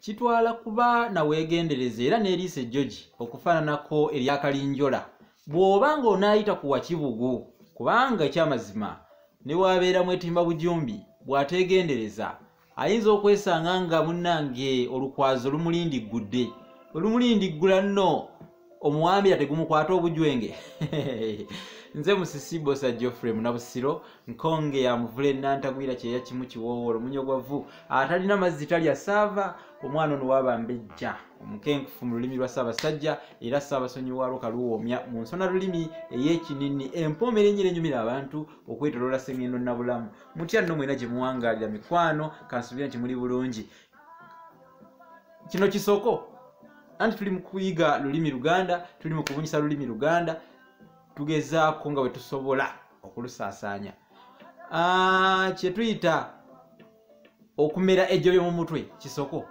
Kitwala kuba na weegendereza era n'eriiso ejjogi okufaananako erya kalinjola bw'oba ng'onaayita ku Wakibugu kubanga ekyamazima ne bw'abeera mwetimba bujumbi bw'ateegendereza ayinza okwesanga nga munnange olukwazo lumulindiggudde. Bwe lumulindiggula nno omuwambira tegumukwata obujwenge. Nze Musisi Bbosa Geoffrey Munabusiro, Nkonge ya Muvule Nantagwira Kyeya Kimu Kiwoowoolo Munyogwavu atalina mazzi talya saava omwana ono waaba mbejja omukenkufu mu lulimi lwa Ssaabasajja era Ssaabasonyi waalwo Kaluwoomya mu nsona lulimi ey'ekinini empoomero ennyira enyumira abantu okwetoloola Ssengendo Nabulamu. Mutya nno mwena gye muwangaalira mikwano, kansuubire nti muli bulungi. Kino kisoko anti tuli mu kuyiga lulimi Luganda, tuli mu kubunyisa lulimi Luganda, tugezaako nga bwe tusobola okulusaasaanya. Kye tuyita okumera ejjobyo mu mutwe kisoko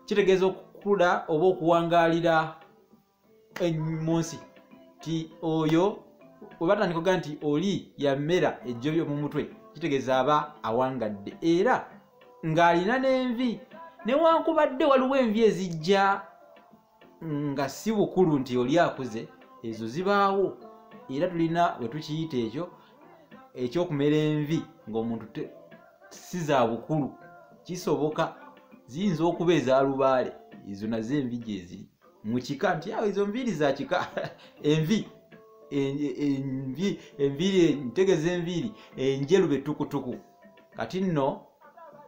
kitegeeza okukula oba okuwangaalira mu nsi ti oyo bwe batandika okugaa nti oli yamera ejjobyo mu mutwe kitegeeza aba awangadde era ng'alina n'envi newankubadde waliwo envi ezijja nga si bukulu nti oli akuze, ezo zibaawo era tulina we tukiyita ekyo ekyokumera envi ng'omuntu si za bukulu, kisoboka ziyinza okuba eza lubaale, ezo nazo envi gyeziri mu kika nti awo ezo nviiri za kika envi envi enviiri ntegeeza enviiri enjeru betukutuku. Kati nno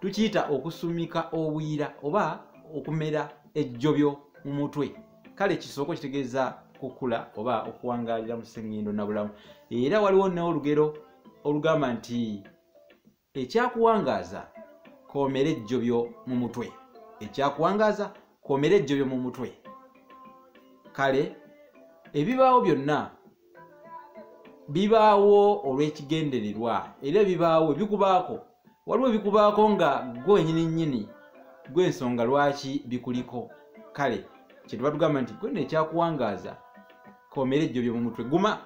tukiyita okusumika obuyira oba okumera ejjobyo mu mutwe. Kale kisoko kitegeeza kukula oba okuwangaalira mu ssengendo nabulamu. Era waliwo n'olugero olugamba nti ekyakuwangaaza koomera ejjobyo mu mutwe, ekyakuwangaaza koomera ejjobyo mu mutwe. Kale ebibaawo byonna bibaawo olw'ekigendererwa era ebibaawo ebikubaako waliwo ebikubaako nga gwe wennyini nnyini gw'ensonga lwaki bikuliko. Kale kye tuba tugamba nti gwe nno ekyakuwangaaza koomera ejjobyo mu mutwe guma.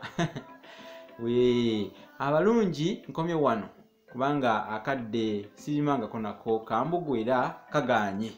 Abalungi nkomye wano kubanga akadde sirimangako nako kambugu era kagaanye.